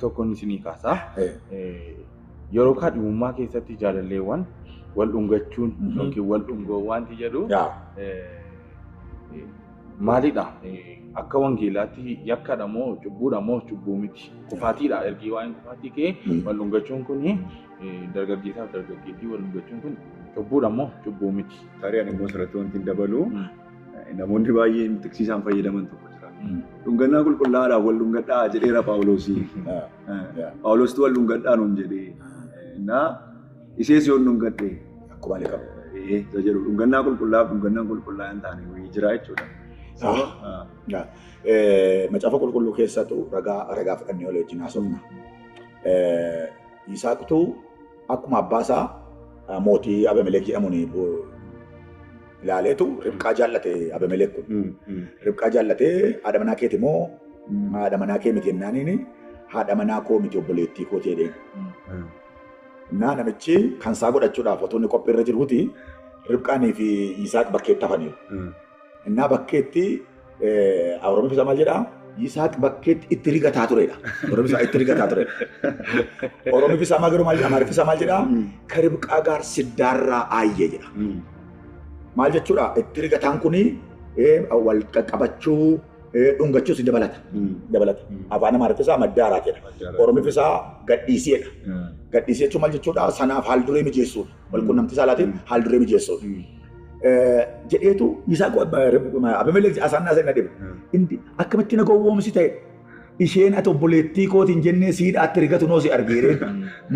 Tokkoon isinii kaasaa. Yeroo kaadhimummaa keessatti jaalalleewwan wal dhungachuun yookiin wal dhungoo wanti jedhu maalidha? Akka wangeelaatti yakkadha moo cubbuudha moo cubbuu miti? Kufaatiidha. Ergi waa'een kufaatii ka'e wal dhungachuun kun dargaggeessaaf dargaggeettii wal dhungachuun kun cubbuudha moo cubbuu miti? Tarii ani immoo asirratti wanti hin dabalu, namoonni baay'een tiksiisaan fayyadaman tokko jira. Dhungannaa qulqullaa'aadhaan wal dhungadhaa jedheera Phaawulosii. Phaawulositu wal dhungadhaa nuun jedhee. Innaa isees yoon dhungadhe. Akkuma ani qabu. Isa jedhu dhungannaa qulqullaa'aaf dhungannaan qulqullaa'aa hin taane wayii jira jechuudha. Macaafa qulqulluu keessattuu ragaa fudhannee walii wajjin haasofna. Yisaaqtu akkuma abbaa isaa mootii Abimelek jedhamuun ilaaleetu Ribqaa jaallate Abimelek kun. Ribqaa jaallatee, haadha manaa keeti moo haadha manaa kee miti jennaaniin, haadha manaa koo miti, obboleettii koo jedheen. Innaa namichi kan isaa godhachuudhaaf otoo inni qophiirra jiruuti Ribqaanii fi Yisaaq bakkeetti hafaniiru. Innaa bakkeetti Oromoon isaa maal jedhaa? Yisaaq bakkeetti itti rigataa turedha. Oromoon isaa itti rigataa turedha. Oromoon isaa maal garuu maal jedhaa? Amaariffii isaa maal jedhaa? ከርብቃ ጋር ሲዳራ አየ jedha. Maal jechuudha? Itti rigataan kuni wal qaqqabachuu, dhungachuus dabalata. Dabalata. Afaan Amaariffii isaa መዳራት jedha. Oromoon isaa gadhiisiidha. Gadhiisii jechuun maal jechuudha? Sanaaf haal duree mijeessuudha. Wal quunnamtii saalaatiin haal duree mijeessuudha. Jedheetu Yisaaq Abimelek asaannaa isa dhibe. Inni akkamitti na gowwoomsi ta'e, isheen ati obboleettii kootiin jennee siidhaatti rigatu noo si argeereen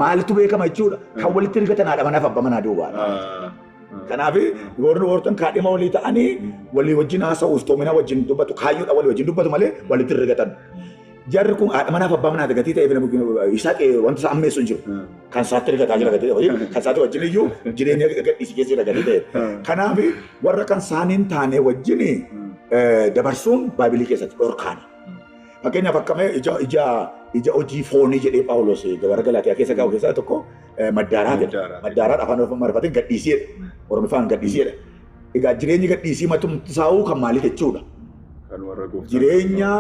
maaltu beekama jechuudha. Kan walitti rigatan haadha manaaf abbaa manaa duubaadha. Kanaaf warri wartan kaadhima walii ta'anii walii wajjin haasa'u, iftoomina wajjin dubbatu, kaayyoodha walii wajjin dubbatu malee walitti rigatan. Jarri kun haadha manaaf abbaa manaati gatii ta'eef Yisaaq wanta isa ammeessu hin jiru. Kan isaatti rigataa jira gatii ta'eef, kan isaatti wajjin iyyuu jireenya gadhiisi keessa jira gatii ta'eef. Kanaaf warra kan isaaniin taane wajjin dabarsuun Baaybilii keessatti dhorkaani. Fakkeenyaaf akkamee ija hojii foonii jedhee Phaawulos warra Galaatiyaa keessa kaa'u keessaa tokko መዳራት jedha. መዳራት afaan Amaariffaatiin gadhiisiidha. Oromiffaan gadhiisiidha. Egaa jireenyi gadhiisii matumsaa'uu kan maalii jechuudha? Kan warra gooftaa. Jireenya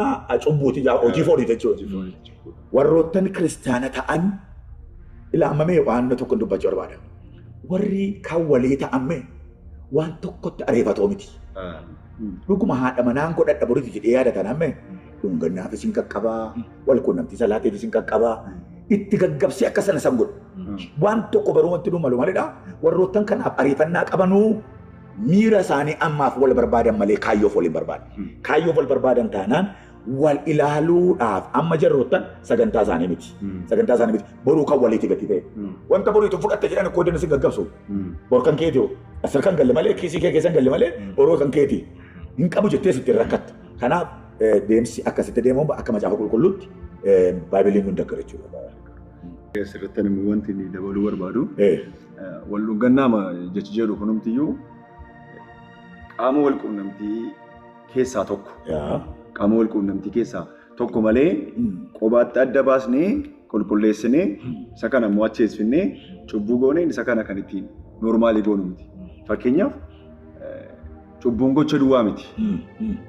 cubbuuti, hojii foonii jechuudha. Warroottan kiristaana ta'an ilaamamee waan tokko dubbachuu barbaada. Warri kan walii ta'amme waan tokkotti ariifatoo miti. Dhuguma haadha manaan godhadha boriiti jedhee yaadatan amme dhungannaafis hin qaqqabaa, wal quunnamtii salaatiifis hin qaqqabaa, itti gaggabsee akka sana san godhu. Waan tokko baruu wanti nu malu maalidhaa? Warroottan kanaaf ariifannaa qabanuu miira isaanii ammaaf wal barbaadan malee kaayyoof wal hin barbaadan. Kaayyoof wal barbaadan taanaan wal ilaaluudhaaf amma jarroottan sagantaa isaanii miti. Sagantaa isaanii miti. Boruu kan waliiti gati ta'e. Wanta boriitu fudhatte jedhan koo si gaggabsu. Bor kan keeti hoo. Asir kan galle malee, kiisii kee keessa hin galle malee boruu kan keeti. Hin qabu jettee sitti rakkatta. Kanaaf deemsi akkasitti deemamu akka Macaafa Qulqulluutti Baaybiliin nu deeggara jechuudha. Asirratti immoo wanti inni dabaluu barbaadu wal dhungannaa jechi jedhu kunumtiyyuu qaama wal quunnamtii keessaa tokko. Qaama wal quunnamtii keessaa tokko malee qobaatti adda baasnee qulqulleessinee isa kana immoo acheessinnee cubbuu goonee isa kana kan ittiin normal goonu miti. Fakkeenyaaf, cubbuun gocha duwwaa miti.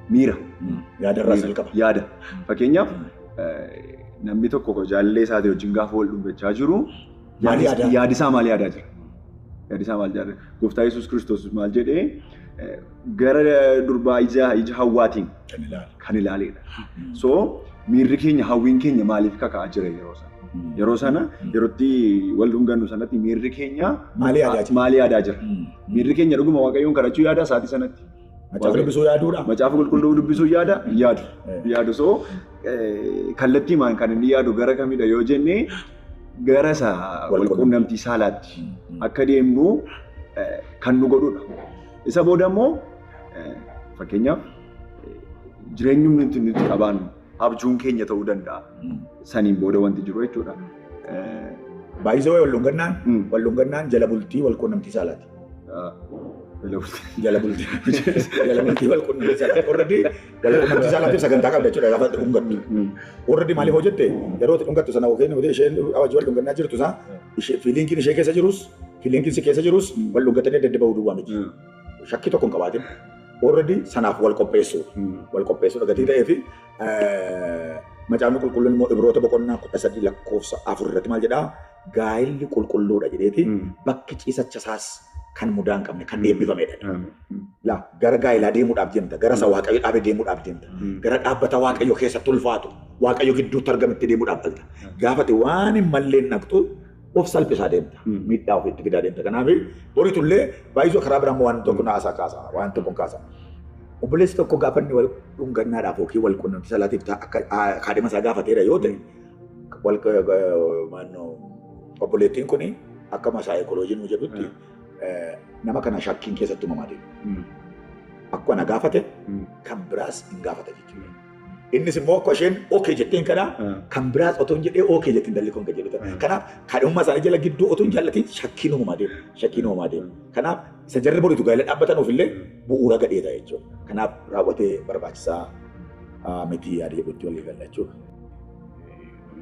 Miira. Yaada irraas jalqaba. Yaada. Fakkeenyaaf, namni tokko jaalallee isaatii wajjin gaafa wal dhungachaa jiru Maal yaadaa? Yaadi isaa maal yaadaa jira? Yaadi isaa maal jira? Gooftaa Yesuus Kiristoos maal jedhee, gara durbaa ija hawwaatiin Kan ilaalu. kan ilaaledha. So miirri keenya, hawwiin keenya maaliif kaka'aa jira yeroo sana? Yeroo sana, yerootti wal dhungannu sanatti miirri keenya Maal yaadaa jira? Maal yaadaa jira? Miirri keenya dhuguma Waaqayyoon kadhachuu yaada isaatii sanatti? Macaafa dubbisuu yaaduudha. Macaafa Qulqulluu dubbisuu yaada? Yaadu. Yaadu. So kallattiimaan kan inni yaadu gara kamidha yoo jenne, gara isa Wal wal quunnamtii saalaatti akka deemnu kan nu godhudha. Isa booda immoo fakkeenyaaf jireenyi nuti qabaannu abjuun keenya ta'uu danda'a. Saniin booda wanti jiru jechuudha. Baay'isee wal dhungannaan jala bultii wal quunnamtii saalaati. Jala bultii wal quunnamtii saalaati. Already wal quunnamtii saalaatiif sagantaa qabda jechuudha gaafa dhungattu. Already maaliif hojjette, yeroo itti dhungattu sana yookiin isheen wajjin wal dhungannaa jirtu sana ishee feelingiin ishee keessa jirus, feelingiin si keessa jirus wal dhungatanii daddaba'uu duwwaa miti. Shakkii tokko hin qabaatin. Already sanaaf wal qopheessuudha. Wal qopheessuudha gatii ta'ee fi Macaafni qulqulluun immoo Ibroota boqonnaa 13 lakkoofsa 4 irratti maal jedhaa? Gaa'illi qulqulluudha jedheeti bakki ciisacha isaas kan mudaa hin qabne kan eebbifamedha. Laa gara gaa'ilaa deemuudhaaf deemta, gara isa Waaqayyo dhaabe deemuudhaaf deemta, gara dhaabbata Waaqayyo keessatti ulfaatu, Waaqayyo gidduutti argametti deemuudhaaf dhalta. Gaafate waan hin malleen dhaqxu of salphisaa deemta, miidhaa ofiitti fidaa deemta. Kanaaf boritullee baay'isuu karaa biraan waan tokko naasaa kaasa, waan tokko kaasa. Obboleessi tokko gaafa inni wal dhungannaadhaaf yookiin wal quunnamtii saalaatiif akka kaadhima isaa gaafateera yoo ta'e, wal obboleettiin kun akka saayikoloojii nu jedhutti nama kana shakkiin keessatti uumamaa deema. Akkuma na gaafate kan biraas hin gaafata jechuudha. Innis immoo akka isheen okee jetteen kana kan biraas otoo hin jedhee okee jettiin dalli kun kan jedhu. Kanaaf kaadhimummaa isaanii jala gidduu otoo hin jaallatiin shakkiin uumamaa deema. Shakkiin uumamaa deema. Kanaaf isa jarri boritu gaa'ela dhaabbatanuuf illee bu'uura gadhee ta'a jechuudha. Kanaaf raawwatee barbaachisaa miti yaada jedhutti walii galla jechuudha.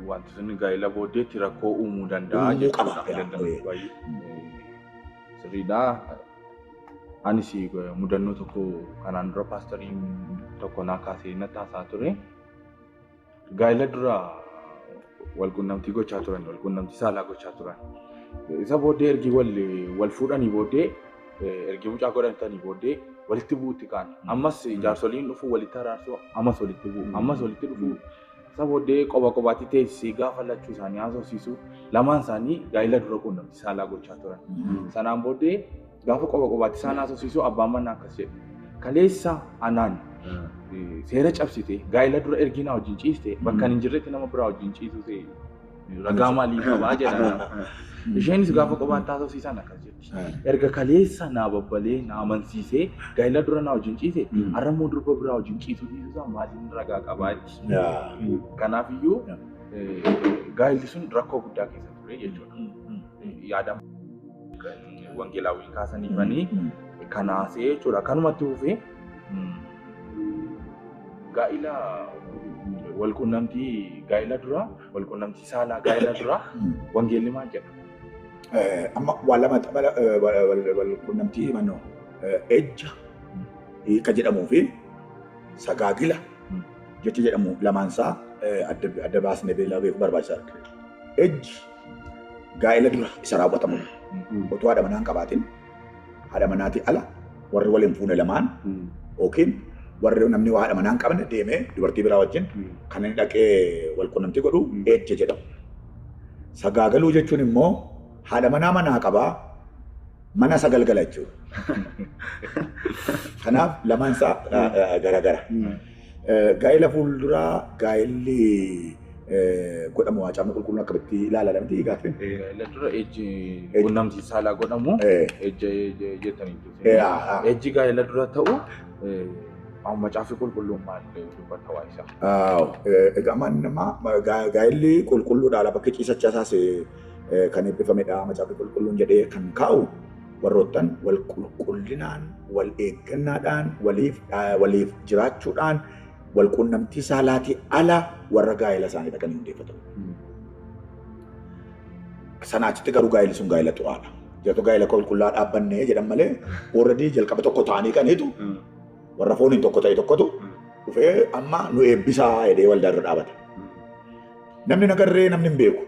Wanti sun gaa'ela booddeetti rakkoo uumuu danda'a jechuudha. Sirriidha. Anis mudannoo tokko kanaan dura paastariin tokko naa kaasee natti haasaa ture. Gaa'ela dura walquunnamtii gochaa turan, walquunnamtii saalaa gochaa turan. Isa booddee ergi wal fuudhanii booddee, ergi mucaa godhatanii booddee walitti bu'uutti ka'an. Ammas jaarsoliin dhufu walitti araarsuu, ammas walitti bu'u, ammas walitti dhufu. Isa booddee qoba qobaatti teessisee gaafa lachuu isaanii haasofsiisu lamaan isaanii gaa'ela dura quunnamtii saalaa gochaa turan. Sanaan booddee gaafa qoba qobaatti isaan haasofsiisu abbaan manaa akkas jedhe. Kaleessa anaan seera cabsite gaa'ela dura ergi naa wajjin ciiste bakka hin jirretti nama biraa wajjin ciisu ta'e ragaa maalii qabaa jedha. Isheenis gaafa qobaatti haasofsiisan akkas jetti. Erga kaleessa naa babbalee naa amansiisee gaa'ela dura naa wajjin ciise har'a immoo durba biraa wajjin ciisu dhiisuusaa maaliin ragaa qabaa jetti. Kanaafiyyuu gaa'elli sun rakkoo guddaa keessa ture jechuudha. Yaada wangeelaawwiin kaasaniifanii kanaasee jechuudha. Kanumatti fufee gaa'ela walquunnamtii gaa'ela dura walquunnamtii saalaa gaa'ela dura wangeelli maal jedha? Amma waa lama walquunnamtii mannoo ejja hiika jedhamuu fi sagaagila jecha jedhamu lamaansaa adda baasnee beekuu barbaachisaadha. Ejji gaa'ela dura isa raawwatamudha. Otoo haadha manaa hin qabaatin haadha manaatii ala warri waliin fuune lamaan yookiin warri namni haadha manaa hin qabne deemee dubartii biraa wajjin kan inni dhaqee wal quunnamtii godhu ejja jedhamu. Sagaagaluu jechuun immoo haadha manaa manaa qabaa mana sagalgala jechuudha. Kanaaf lamaan isaa garagara. Gaa'ela fuulduraa gaa'elli godhamu Macaafni qulqulluun akkamitti ilaalaa miti gaaffii? Gaa'ela dura ejji quunnamtii saalaa godhamu ejja jettaniitu. Ejji gaa'ela dura ta'u macaafni qulqulluun maal dubbata waa isaa? Egaa nama gaa'elli qulqulluudha bakki ciisacha isaas kan eebbifamedha macaafni qulqulluun jedhee kan kaa'u warroottan wal qulqullinaan wal eeggannaadhaan waliif jiraachuudhaan wal quunnamtii saalaatii ala warra gaa'ela isaanii dhaqanii hundeeffatan. Sanaa achitti garuu gaa'elli sun gaa'ela xuraadha. Jirtu gaa'ela qulqullaa dhaabbannee jedhan malee already jalqaba tokko ta'anii kaniitu warra fooniin tokko ta'e tokkotu dhufee amma nu eebbisaa jedhee waldaa irra dhaabata. Namni nagarree namni hin beeku.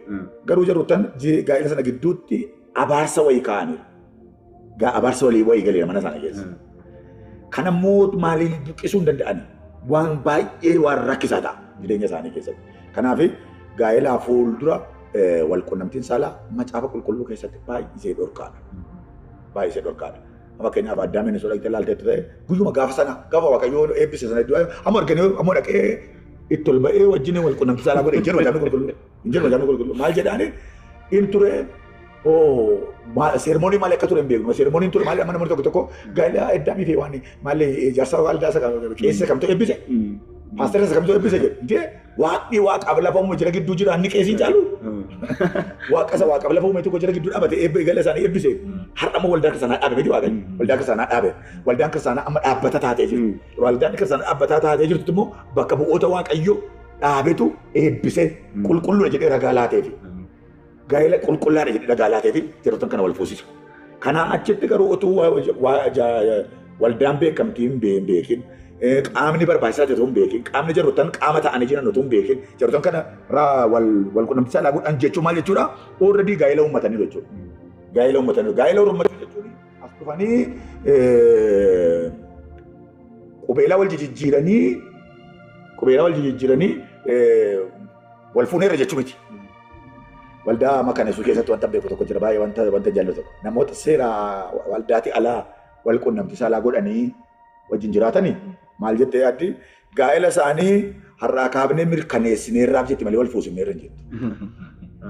Garuu jarroottan gaa'ela sana gidduutti abaarsa wayii kaa'aniiru. Abaarsa wayii galeera mana sana keessa. Kanammoo maaliin buqqisuu hin danda'ani? Waan baay'ee waan rakkisaa ta'a jireenya isaanii keessatti. Kanaaf gaa'elaa fuuldura wal quunnamtiin saalaa macaafa qulqulluu keessatti baay'isee dhorkaadha. Baay'isee dhorkaadha. Fakkeenyaaf Addaamiin osoo dhaqxee ilaalteetti ta'e guyyuma gaafa sana gaafa Waaqayyoo eebbise sana iddoo amma arganii amma dhaqee itti ol ba'ee wajjin wal quunnamtii saalaa godhe hin jedhu macaafni qulqulluu. Hin jedhu macaafni qulqulluu. Maal jedhaani in ture seermoonii maal akka ture hin beeknu. Seermooniin ture maal amma namoonni tokko tokko gaa'ela Addaamii fi waan maal ijaarsa waldaa isa qeessa kamtu eebbise. Paastara isa kamtu eebbise jedhu. Jee waaqni waaqaaf lafa uume jira gidduu jira inni qeessiin caalu. Waaqa isa waaqaaf lafa uume tokko jira gidduu dhaabate eebba gaa'ela isaanii eebbise. Har'a ammoo waldaa kiristaanaa dhaabe miti waaqayyo. Waldaa kiristaanaa dhaabe. Waldaan kiristaanaa amma dhaabbata taatee jirti. Waldaan kiristaanaa dhaabbataa taatee jirtu immoo bakka bu'oota waaqayyo dhaabetu eebbise qulqulluudha jedhee ragaa laateefi. Gaa'ela qulqullaadha jedhee ragaa laateefi yeroo kana wal fuusisa. Kanaa achitti garuu utuu waldaan beekamtii hin beekin Qaamni barbaachisaa ta'e otoo hin beekin, qaamni jarroottan qaama ta'anii jiran otoo hin beekin, jarroottan kana wal quunnamtii saalaa godhan jechuun maal jechuudha? Already gaa'ela uummatanii jechuudha. Gaa'ela uummatanii. Gaa'ela uummatanii jechuun as dhufanii qubeelaa wal jijjiiranii wal fuuneera jechuu miti. Waldaa makaneessuu keessatti wanta beeku tokko jira baay'ee wanta jaallatu tokko. Namoota seera waldaati alaa wal quunnamtii saalaa godhanii wajjin jiraatanii maal jettee yaaddi gaa'ela isaanii har'aa kaafnee mirkaneessineerraaf jetti malee wal fuusineerra hin jettu.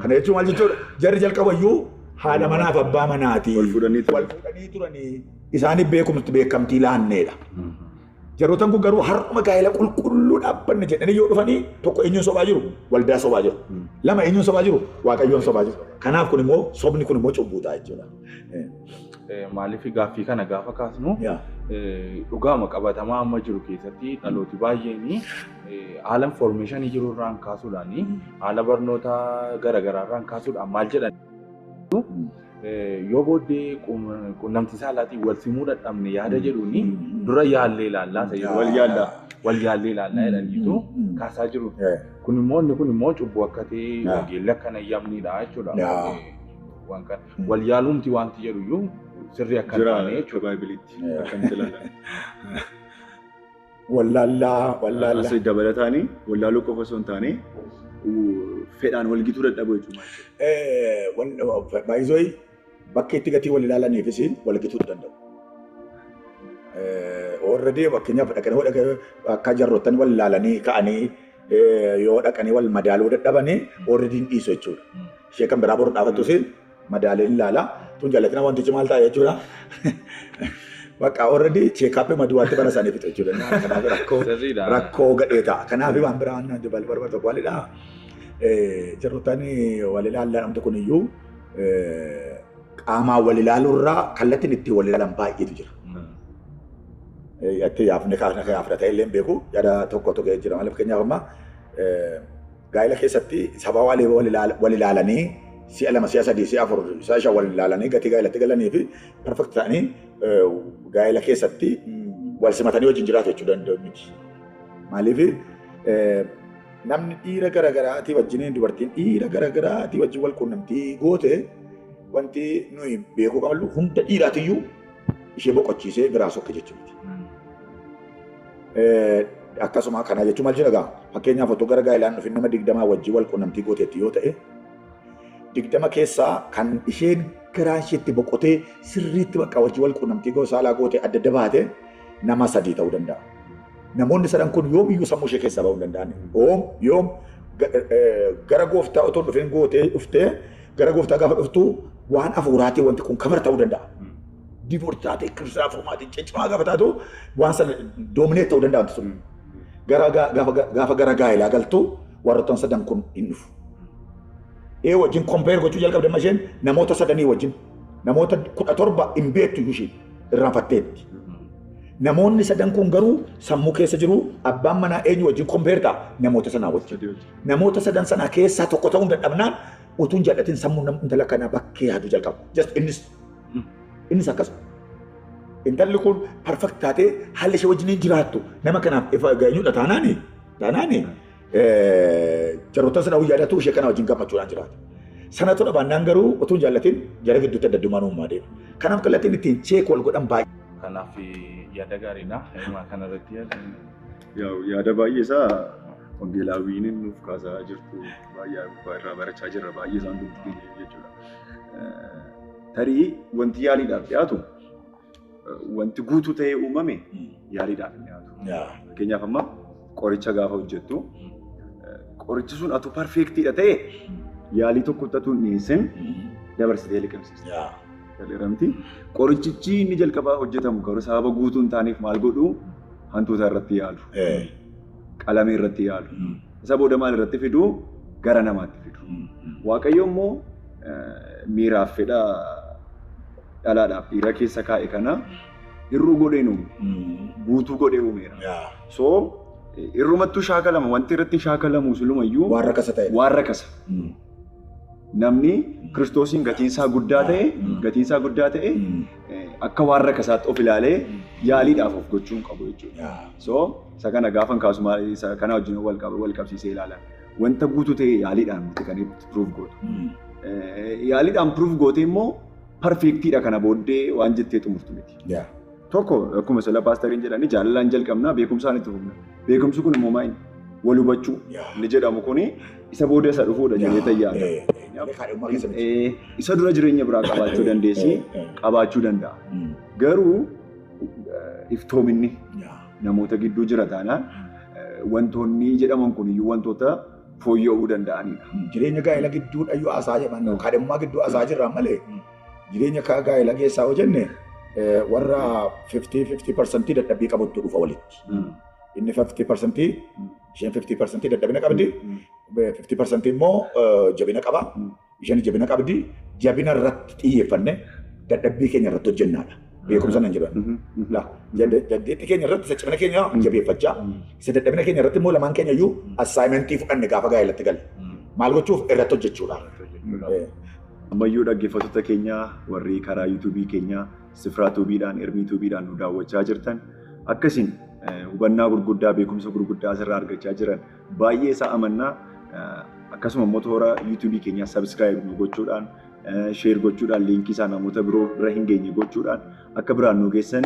Kana jechuun maal jechuudha? Jarri jalqabayyuu haadha manaaf abbaa manaati. Wal fuudhanii turanii isaaniif beekumsi beekamtii laanneedha. Jarootan kun garuu har'uma gaa'ela qulqulluu dhaabbanne jedhanii yoo dhufanii tokko eenyuun sobaa jiru? Waldaa sobaa jiru. Lama eenyuun sobaa jiru? Waaqayyoon sobaa jiru. Kanaaf kun immoo sobni kun immoo cubbuu ta'a jechuudha. Maaliif gaaffii kana gaafa kaasnu dhugaama qabatamaa amma jiru keessatti dhalooti baay'een haala infoormeeshinii jiru irraan kaasuudhaan haala barnoota garaagaraa irraan kaasuudhaan maal jedhan yoo booddee quunnamtii saalaatiin wal simuu dadhabne yaada jedhuuni dura yaallee ilaallaa wal yaallee ilaallaa jedhaniitu kaasaa jiru. Kun immoo inni kun immoo cubbuu akka ta'e wangeelli akkana eeyyamnidha jechuudha. Waan kana wal yaaluumti wanti jedhu iyyuu sirrii akka hin taane jechuudha. Baay'ee akkamitti ilaalaa. Wallaallaa. Asii dabalataanii wallaaluu qofa osoo hin taane fedhaan wal gituu dadhabuu jechuudha. Baay'isooyi bakka itti gatii wal ilaalaniifis wal gituu danda'u. Already fakkeenyaaf dhaqanii akka jarroottan wal ilaalanii ka'anii yoo dhaqanii wal madaaluu dadhabanii already hin dhiisu jechuudha. Ishee kan biraa boru dhaabattus madaalee ilaala. Tun jaallatina wantichi maal ta'a jechuudha. Bakka already cheekaappii maduwaatti bara isaanii fixa jechuudha. Kanaaf rakkoo gadhee ta'a. Kanaaf waan biraa waan barbaadu tokko waalidha. Jarroottan wal ilaallaa namni kun iyyuu qaamaan wal ilaaluurraa kallattiin ittiin wal ilaalan baay'eetu jira. Itti yaafne kaafne ta'e illee beeku yaada tokko tokko jira. Maaliif fakkeenyaaf amma gaa'ela keessatti saba wal ilaalanii si'a lama si'a sadii si'a afur si'a shan wal ilaalanii gatii gaa'elatti galanii fi perfect ta'anii gaa'ela keessatti wal simatanii wajjin jiraatu jechuu danda'u miti. Maaliif namni dhiira garaagaraatii wajjin dubartiin dhiira garaagaraatii wajjin wal quunnamtii goote wanti nuyi beekuu qabnu hunda dhiiraatiyyuu ishee boqochiisee biraa sokke jechuu miti. Akkasuma kana jechuun maal jedha fakkeenyaaf otoo gara gaa'elaan dhufin nama 20 wajjin wal quunnamtii gooteetti yoo ta'e 20 keessaa kan isheen garaa isheetti boqotee sirriitti bakka wajjin wal quunnamtii saalaa goote adda adda baate nama 3 ta'uu danda'a. Namoonni sadan kun yoomiyyuu sammuu ishee keessaa ba'uu hin danda'an. Yoom gara gooftaa otoo dhufin gootee dhuftee gara gooftaa gaafa dhuftu waan hafuuraatiin wanti kun kabar ta'uu danda'a. Divoorsi taatee kiristaanaa furmaatiin ciccimaa gaafa taatu waan sana doomineet ta'uu danda'a wanti sun. Gaafa gara gaa'elaa galtu warroottan sadan kun hin dhufu. Ee wajjin kompeer gochuu jalqabde amma isheen namoota sadanii wajjin namoota 17 hin beektu iyyuu isheen irraanfatteetti. Namoonni sadan kun garuu sammuu keessa jiru abbaan manaa eenyu wajjin kompeer ta'a namoota sanaa wajjin. Namoota sadan sanaa keessaa tokko ta'uu dadhabnaan utuu hin jaallatin sammuu intala kanaa bakkee yaaduu jalqaba. Just innis akkasuma. Intalli kun perfect taatee haalli ishee wajjin hin jiraattu nama kanaaf ifa geenyudha taanaani jarroota sana yaadatu ishee kana wajjin gammachuudhaan jiraata. Sana tola baannaan garuu utuu hin jaallatin jara gidduutti adda addummaan uumamaa deema. Kanaaf kallattiin ittiin cheek wal godhan baay'ee. Kanaaf yaada gaariidha. Himaa kanarratti yaada. Yaada baay'ee isaa wangeelaawiin nuuf kaasaa jirtu baay'ee irraa barachaa jirra baay'ee isaan dubbii jechuudha. Tarii wanti yaaliidhaaf dhiyaatu wanti guutuu ta'ee uumame yaaliidhaaf hin dhiyaatu. Fakkeenyaaf amma qoricha gaafa hojjettu qorichi sun atu perfeektiidha ta'e yaalii tokkotti atu hin dhiyeessin dabarsitee liqimsiista. Galeeramti. Qorichichi inni jalqabaa hojjetamu garuu sababa guutuu hin taaneef maal godhu hantuuta irratti yaalu. Qalamee irratti yaalu. Isa booda maal irratti fidu gara namaatti fidu. Waaqayyo immoo miiraaf fedha dhalaadhaaf dhiira keessa kaa'e kana hir'uu godhee uume. Guutuu godhee uumeera. So irrumattuu shaakalama wanti irratti shaakalamu silumayyuu waan rakasa ta'e. Waan rakasa. Namni Kiristoosiin gatiinsaa guddaa ta'e Akka waan rakkasaatti of ilaalee yaaliidhaaf of gochuu hin qabu jechuudha. So isa kana gaafan kaasu isa kana wajjin wal qabsiisee ilaalan. Wanta guutuu ta'e yaaliidhaan miti kan itti proof gootu. Yaaliidhaan proof goote immoo perfectiidha kana booddee waan jettee xumurtu miti. Tokko akkuma sila paastariin jedhanii jaalalaan jalqabnaa beekumsaan itti fufna. Beekumsi kun immoo maal wal hubachuu inni jedhamu kuni isa booda isa dhufuudha jedhee tayyaadha. Isa dura jireenya biraa qabaachuu dandeessi qabaachuu danda'a. Garuu iftoominni namoota gidduu jira taanaan wantoonni jedhaman kun iyyuu wantoota fooyya'uu danda'anidha. Jireenya gaa'ela gidduudha iyyuu haasaa jedhan kaadhimummaa gidduu haasaa jirra malee jireenya gaa'ela keessaa hoo jenne warra 50% dadhabbii qabutu dhufa walitti. Inni 50% isheen 50% dadhabina qabdi, 50% immoo jabina qaba. Isheen jabina qabdi, jabina irratti xiyyeeffanne dadhabbii keenya irratti hojjennaadha. Beekumsa nan jedhan. Dandeettii keenya irratti isa cimina keenya jabeeffachaa, isa dadhabina keenya irratti immoo lamaan keenya iyyuu assaayimentii fudhanne gaafa gaa'elatti galle. Maal gochuuf irratti hojjechuudha. Ammayyuu dhaggeeffattoota keenya warri karaa yuutuubii keenyaa Sifraa Tuubiidhaan, Ermii Tuubiidhaan nu daawwachaa jirtan akkasiin hubannaa gurguddaa, beekumsa gurguddaa asirraa argachaa jiran baay'ee isaa amannaa akkasuma immoo toora yuutuubii keenyaa sabiskiraayib nu gochuudhaan, sheer gochuudhaan, liinkii isaa namoota biroo bira hin geenye gochuudhaan akka biraan nu geessan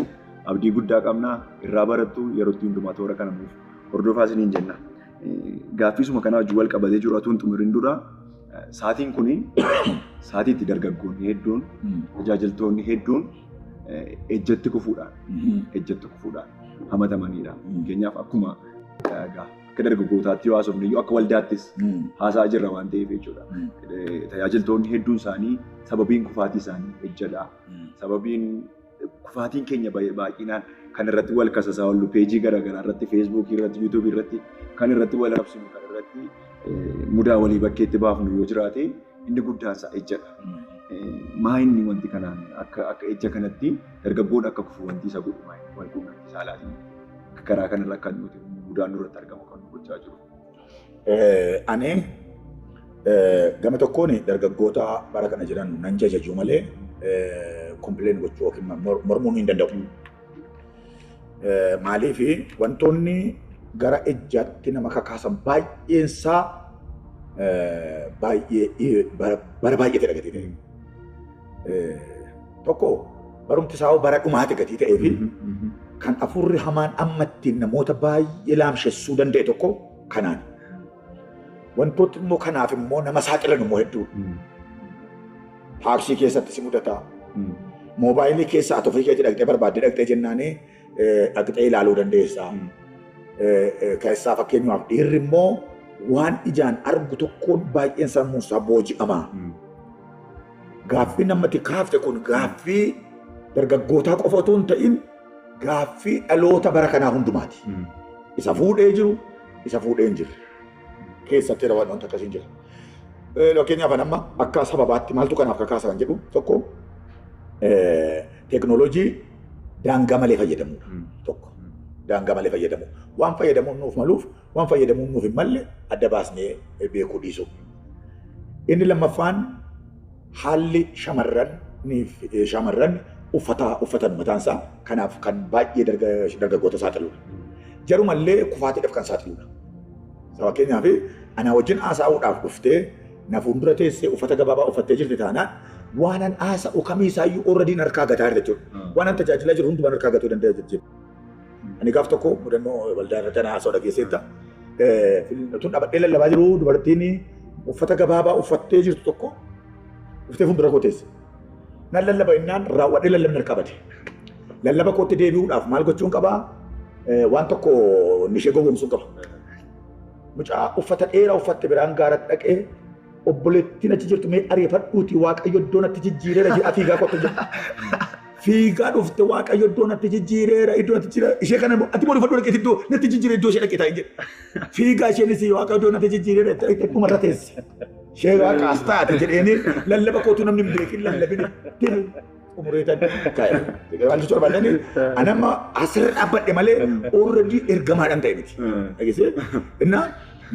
abdii guddaa qabnaa irraa barattu yerootti hundumaa toora kana nuuf hordofaa isiniin jenna. Gaaffiisuma kanaa wajjin wal qabatee jiru atuun xumuriin dura sa'aatiin kuni sa'aatii itti dargaggoonni hedduun tajaajiltoonni hedduun ejjatti kufuudhaan hamatamanidha. Fakkeenyaaf akkuma akka dargaggootaatti yoo haasofne iyyuu akka waldaattis haasaa jirra waan ta'eef jechuudha. Tajaajiltoonni hedduun isaanii sababiin kufaatii isaanii ejjadha. Sababiin kufaatiin keenya baay'inaan kan irratti wal kasasaa oollu peejii garaagaraa irratti, feesbuukii irratti, yuutuubii irratti kan irratti wal arrabsinu kan irratti mudaa walii bakkeetti baafnu yoo jiraate inni guddaan isaa ejjadha. Maa inni wanti kanaan akka ejja kanatti dargaggoon akka kufu wanti isa godhu maa inni wal quunnamtii saalaatiin karaa kanarra akka nuti mudaan nurratti argamu kan nu gochaa jiru. Ani gama tokkoon dargaggoota bara kana jiran nan jajajuu malee kompileen gochuu yookiin mormuun hin danda'u. Maaliif wantoonni gara ejjaatti nama kakaasan baay'eensaa baay'ee bara baay'ee ta'e gatii ta'e. Tokko barumti isaa bara dhumaati gatii ta'ee fi kan afurri hamaan amma ittiin namoota baay'ee laamshessuu danda'e tokko kanaan. Wantooti immoo kanaaf immoo nama saaxilan immoo hedduu. Taaksii keessatti si mudata. Moobaayilii keessa ati ofii keetii dhaqxee barbaaddee dhaqxee jennaanii dhaqxee ilaaluu dandeessa. Keessaa fakkeenyaaf dhiirri immoo waan ijaan argu tokkoon baay'een sammuun isaa booji'ama. Gaaffii namatti kaafte kun gaaffii dargaggootaa qofa otoo hin ta'in gaaffii dhaloota bara kanaa hundumaati. Isa fuudhee jiru, isa fuudhee hin jirre. Keessatti wanta akkasii jira. Fakkeenyaaf amma akka sababaatti maaltu kanaaf kakaasa kan jedhu tokko teeknooloojii daangaa malee fayyadamuudha. Tokko daangaa malee fayyadamu. Waan fayyadamuun nuuf maluuf, waan fayyadamuun nuuf hin malle adda baasnee beekuu dhiisu. Inni lammaffaan haalli shamarran uffatan mataan isaa kanaaf kan baay'ee dargaggoota saaxiludha. Jarumallee kufaatiidhaaf kan saaxiludha. Fakkeenyaaf anaa wajjin haasa'uudhaaf dhuftee na fuuldura teessee uffata gabaabaa uffattee jirti taanaan waanan haasa'u kamiisaayyuu oorradiin harkaa gataa jirti jechuudha. Waanan tajaajilaa jiru hundumaan harkaa gatuu danda'a jechuudha. Ani gaaf tokko mudannoo waldaa irratti ana haasa'u dhageesseetta. Tun dhaabadhee lallabaa jiru dubartiin uffata gabaabaa uffattee jirtu tokko dhuftee fuuldura koo teesse. Nan lallaba innaan raawwadhee lallabni harkaa bade. Lallaba kootti deebi'uudhaaf maal gochuun qabaa? Waan tokko ishee gowwoomsuun qaba. Mucaa uffata dheeraa uffatte biraan gaaratti dhaqee obboleettiin achi jirtu mee ariifadhuuti Waaqayyo iddoo natti jijjiireera jedha fiigaa kottu jedha. Fiigaa dhufte Waaqayyo iddoo natti jijjiireera iddoo natti jijjiireera ishee kana ati immoo dhufadhu dhaqeeti iddoo natti jijjiire iddoo ishee dhaqee taa'e jedha. Fiigaa isheenis Waaqayyo iddoo natti jijjiireera dhaqee dhumarra teesse. Ishee waaqaas taate jedheeni lallaba kootu namni hin beekin lallabini umureetan kaa'e. Maal jechuudha barbaadani ani amma asirra dhaabbadhe malee already ergamaadhaan ta'e miti. Dhageessee innaa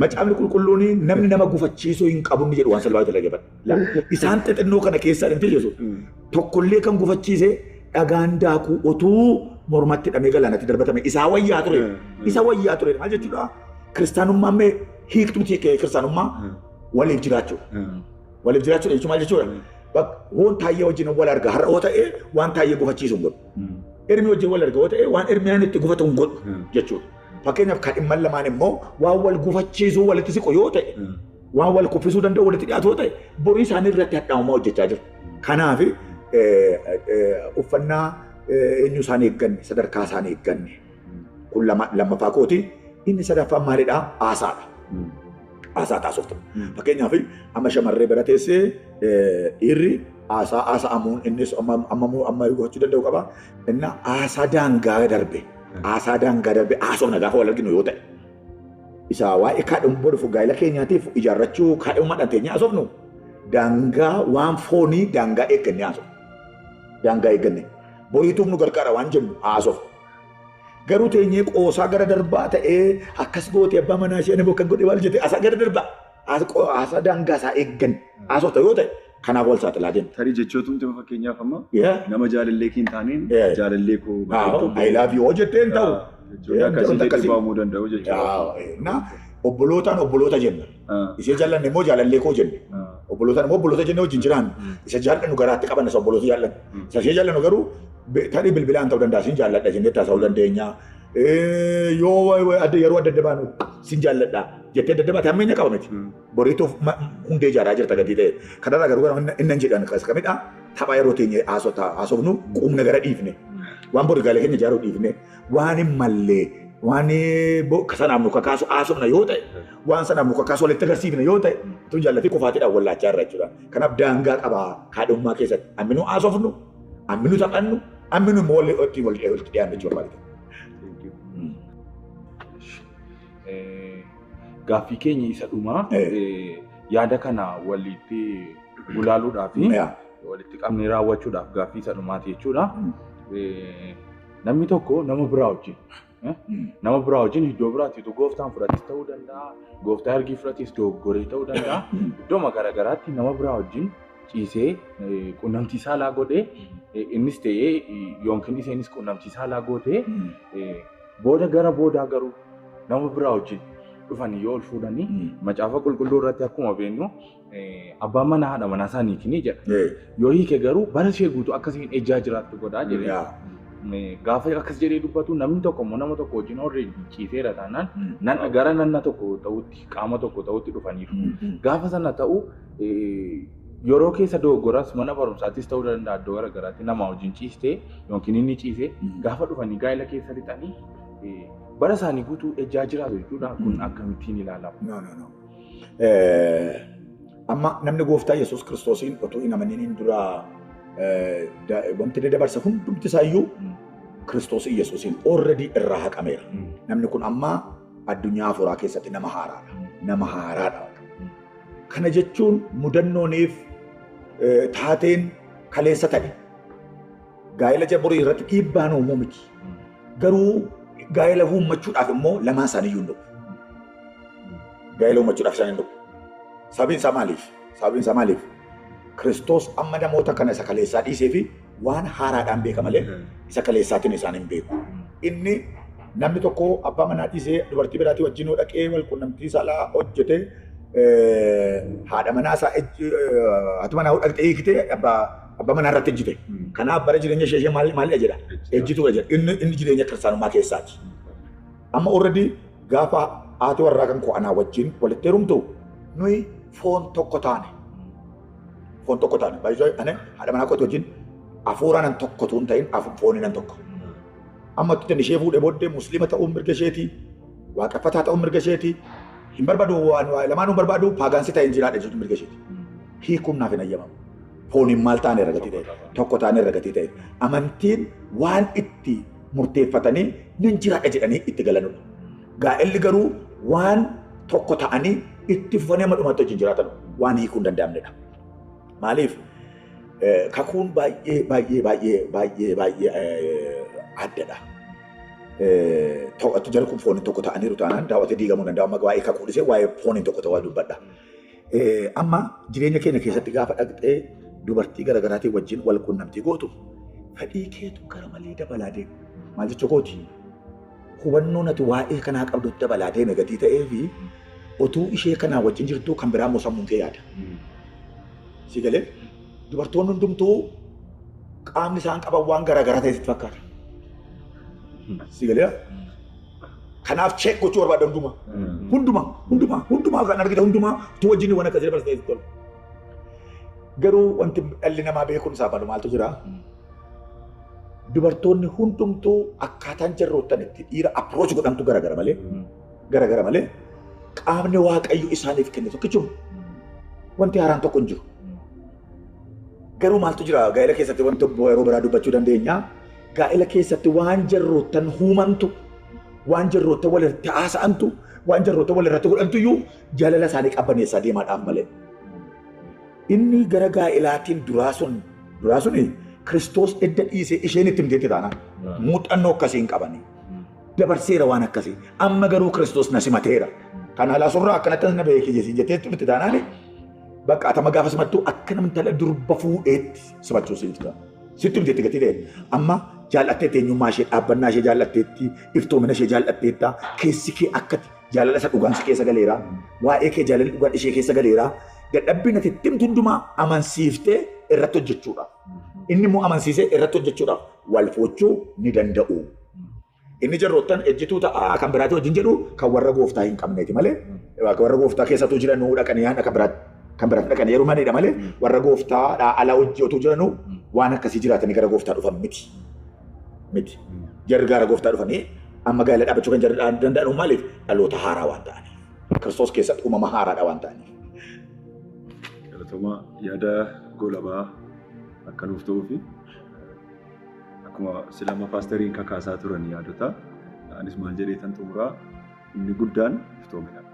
macaafni qulqulluun namni nama gufachiisuu hin qabu inni jedhu waan salphaa ta'e dhaggeeffadha. Isaan xixinnoo kana keessaa dhimti Yesuus tokkollee kan gufachiise Dhagaan daakuu otuu mormatti hidhamee galaanatti darbatame isaa wayyaa ture. Isa wayyaa ture maal jechuudha? Kiristaanummaan mee hiiktumti kiristaanummaa waliif jiraachuudha. Waliif jiraachuudha jechuun maal jechuudha? Waan taayyee wajjin wal arga har'a yoo ta'e waan taayyee gufachiisu hin godhu. Ermi wajjin wal arga yoo ta'e waan ermiyaan itti gufatu hin godhu jechuudha. Fakkeenyaaf kan dhimman lamaan immoo waan wal gufachiisuu walitti siqu yoo ta'e waan wal kuffisuu danda'u walitti dhiyaatu yoo ta'e borii isaanii irratti hadhaa'ummaa hojjechaa jiru. Kanaaf uffannaa eenyu isaanii eegganne sadarkaa isaanii eegganne kun lammaffaa kooti. Inni sadaffaan maalidhaa? Haasaadha. Haasaa taasiftu. Fakkeenyaaf amma shamarree bira teessee dhiirri haasaa haasa'amuun innis amma gochuu danda'u qaba. Inni haasaa daangaa darbe. Haasaa daangaa darbe haasofna gaafa wal arginu yoo ta'e. Isa waa'ee kaadhimuu dhufu gaa'ela keenyaatiif ijaarrachuu kaadhimuudhaan teenyee haasofnu daangaa waan foonii daangaa eeggannee haasofnu. Daangaa eegganne. Boriituuf nu gargaara waan jennu haasofnu. Garuu teenyee qoosaa gara darbaa ta'ee akkas gootee abbaa manaa ishee ani bokkan godhee maal jette haasaa gara darbaa haasaa daangaa isaa eeggan haasofta yoo ta'e kanaaf wal saaxilaa jenna. Tarii jechootumti fakkeenyaaf amma nama jaalallee kee hin taaneen jaalallee koo I love you jettee hin ta'u. Jechoonni akkasii dhibaamuu danda'u jechuudha. Obbolootaan obboloota jenna. Ishee jaallanne immoo jaalallee koo jenna. Obbolootaan immoo obboloota jennee wajjin jiraannu. Isa jaallannu garaatti qabanna isa obboloota jaallannu. Isa ishee jaallannu garuu tarii bilbilaan ta'uu danda'a sin jaalladha jennee taasisuu dandeenya. Yoo yeroo adda adda baanu sin jaalladha jettee adda adda baate hammeenya qaba miti. Boriituuf hundee ijaaraa jirta gatii ta'e. Kanarraa garuu inni jedhan kamidha tapha yeroo teenye haasofnu qubna gara dhiifne. Waan borii gaalee keenya ijaaruu dhiifne waan hin mallee waan sanaaf nu kakaasu haasofna yoo ta'e waan sanaaf nu kakaasu walitti agarsiifne yoo ta'e tun jaallatee qofaatiidhaan wallaachaa irra jechuudha. Kanaaf daangaa qaba kaadhummaa keessatti amminu haasofnu amminu taphannu amminu immoo walitti dhiyaannu jechuudha barbaade. Gaaffii keenya isa dhumaa yaada kana walitti gulaaluudhaa fi walitti qabnee raawwachuudhaaf gaaffii isa dhumaati jechuudha. Namni tokko nama biraa wajjin iddoo biraatti gooftaan fudhates ta'uu danda'a, gooftaa ergii fudhates dogoggoree ta'uu danda'a. Iddooma garaagaraatti nama biraa wajjin ciisee quunnamtii saalaa godhee innis ta'ee yookiin isheenis quunnamtii saalaa gootee booda gara boodaa garuu nama biraa wajjin dhufanii yoo ol fuudhanii macaafa qulqulluu irratti akkuma beeknu abbaan manaa haadha manaa isaanii hiikni jedha. Yoo hiike garuu bara ishee guutuu akkasiin ejjaa jiraattu godhaa jedhee. Gaafa akkas jedhee dubbatu namni tokko immoo nama tokko wajjin horree ciiseera taanaan gara nanna tokko ta'utti qaama tokko ta'utti dhufaniiru. Gaafa sana ta'u yeroo keessa dogoggoras mana barumsaattis ta'uu danda'a iddoo garaagaraatti nama wajjin ciistee yookiin inni ciisee gaafa dhufanii gaa'ela keessa lixanii bara isaanii guutuu ejjaa jiraatu jechuudha. Kun akkamittiin ilaalama? No, no, no. Amma namni gooftaa Yesuus Kiristoosiin otoo hin amaniin dura wanti dabarsa hundumti isaayyuu Kiristoos Yesuusiin already irraa haqameera. Namni kun amma addunyaa hafuuraa keessatti nama haaraadha. Nama haaraadha. Kana jechuun mudannooniif taateen kaleessa ta'e gaa'ela jaborii irratti dhiibbaan uumuu miti. Garuu gaa'ela uummachuudhaaf immoo lamaan isaaniiyyuu hin dhufu. Gaa'ela uummachuudhaaf isaan hin dhufu. Sababiin isaa maaliif? Sababiin isaa maaliif? Kiristoos amma namoota kana isa kaleessaa dhiisee fi waan haaraadhaan beeka malee isa kaleessaatiin isaan hin beeku. Inni namni tokko abbaa manaa dhiisee dubartii biraatii wajjin dhaqee wal quunnamtii saalaa hojjete haadha manaa isaa haati manaa dhaqxee hiikte abbaa manaa irratti ejjite. Kanaaf bara jireenya ishee maalidha jedha? Ejjituudha jedha. Inni jireenya kiristaanummaa keessaati. Amma already gaafa haati warraa kan koo anaa wajjin walitti heerumtu nuyi foon tokko taane. Foon tokko taane. Baay'isoo ani haadha manaa kootii wajjin hafuuraan an tokko tuun ta'in fooniin an tokko. Amma tutan ishee fuudhee booddee musliima ta'uun mirga isheetii, waaqeffataa ta'uun mirga isheetii, hin barbaadu waan lamaan hin barbaadu paagaansi ta'een jiraadha jechuun mirga isheetii. Hiikuun naaf hin ayyamamu. Fooniin maal taane irra gatii ta'e, tokko taane irra gatii ta'e. Amantiin waan itti murteeffatanii nan jiraadha jedhanii itti galanudha. Gaa'elli garuu waan tokko ta'anii itti fufanii amma dhumaatti wajjin jiraatan waan hiikuu hin danda'amnedha. Maaliif kakuun baay'ee baay'ee baay'ee baay'ee baay'ee addadha. Jarri kun fooniin tokko ta'aniiru taanaan daawwatee diigamuu danda'a. Amma waa'ee kakuu dhiisee waa'ee fooniin tokko ta'uu dubbadha. Amma jireenya keenya keessatti gaafa dhaqxee dubartii garaagaraatiin wajjin wal quunnamtii gootu Fedhii keetu gara malee dabalaa deema. Maal jechuu kooti? Hubannoon ati waa'ee kanaa qabdutti dabalaa deeme gatii ta'ee fi otuu ishee kanaa wajjin jirtu kan biraa immoo sammuun kee yaada. Si galee dubartoonni hundumtuu qaamni isaan qaban waan garaagaraa ta'e sitti fakkaata. Si galee kanaaf check gochuu barbaada hundumaa. Hundumaa kan argite hundumaa utuu wajjin waan akkasii dabarsitee sitti tola. Garuu wanti dhalli namaa beekuun isaa malu maaltu jira? Dubartoonni hundumtuu akkaataan jarroottan itti dhiira approach godhantu garagara malee qaamni Waaqayyo isaaniif kenne tokkichuma wanti haaraan tokko hin jiru. Garuu maaltu jira gaa'ela keessatti wanti yeroo biraa dubbachuu dandeenya. Gaa'ela keessatti waan jarroottan huumantu, waan jarroottan walirratti haasa'antu, waan jarroottan walirratti godhantu iyyuu jaalala isaanii qabbaneessaa deemaadhaaf malee. Inni gara gaa'elaatiin duraa suni Kiristoos edda dhiisee isheen itti himteetti taanaan muuxannoo akkasii hin qabani. Dabarseera waan akkasii. Amma garuu Kiristoos na simateera. Kana alaa surraa akkanatti na beekee jettee itti himte taanaan bakka atama gaafa simattu akka namni tala durba fuudheetti simachuu siif ta'a. Sitti himteetti gatii ta'e. Amma jaallatteetti eenyummaa ishee dhaabbannaa ishee jaallatteetti iftoomina ishee jaallatteetta keessi kee akkati jaalala isa dhugaan si keessa galeera. Waa'ee kee jaalalli dhugaan ishee keessa galeera. Dadhabbiin ati itti himtu hundumaa amansiiftee irratti hojjechuudha. Inni immoo amansiisee irratti hojjechuudhaaf wal fochuu ni danda'u. Inni jarroottan ejjituu ta'a kan biraatti wajjin jedhu kan warra gooftaa hin qabneeti malee warra gooftaa keessattuu jiranuu dhaqanii kan biraatti dhaqanii yeroo maneedha malee warra gooftaadhaa ala hojii otuu jiranuu waan akkasii jiraatanii gara gooftaa dhufan miti. Miti. Jarri gara gooftaa dhufanii amma gaa'ela dhaabbachuu kan jarri danda'an maaliif dhaloota haaraa waan ta'aniif. Kiristoos keessatti uumama haaraadha waan ta'aniif. Galatoomaa yaada goolabaa akka nuuf ta'uu fi akkuma silama paasteriin kakaasaa turan yaadota anis maal jedhee tan xumuraa inni guddaan iftoominadha.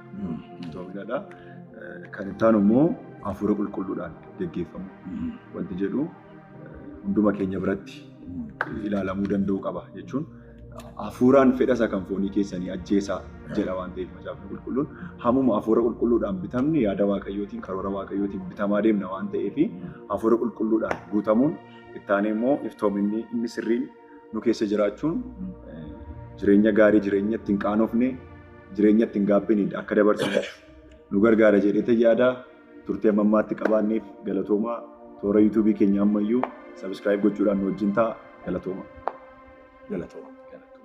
Iftoominadha. Kan itti aanu immoo hafuura qulqulluudhaan geggeeffamu. Wanti jedhu hunduma keenya biratti ilaalamuu danda'u qaba jechuun hafuuraan fedha isa kan foonii keessanii ajjeesaa jedha waan ta'eef macaafni qulqulluun hammuma hafuura qulqulluudhaan bitamni yaada Waaqayyootiin karoora Waaqayyootiin bitamaa deemna waan ta'eef hafuura qulqulluudhaan guutamuun itti aanee immoo iftoominni inni sirriin nu keessa jiraachuun jireenya gaarii jireenya ittiin qaanofne jireenya ittiin gaabbine akka dabarsinu nu gargaara jedhee yaada turtee ammaatti qabaanneef galatoomaa toora yuutuubii keenya ammayyuu sabiskiraayib gochuudhaan nu wajjin ta'a galatoomaa. Galatoomaa.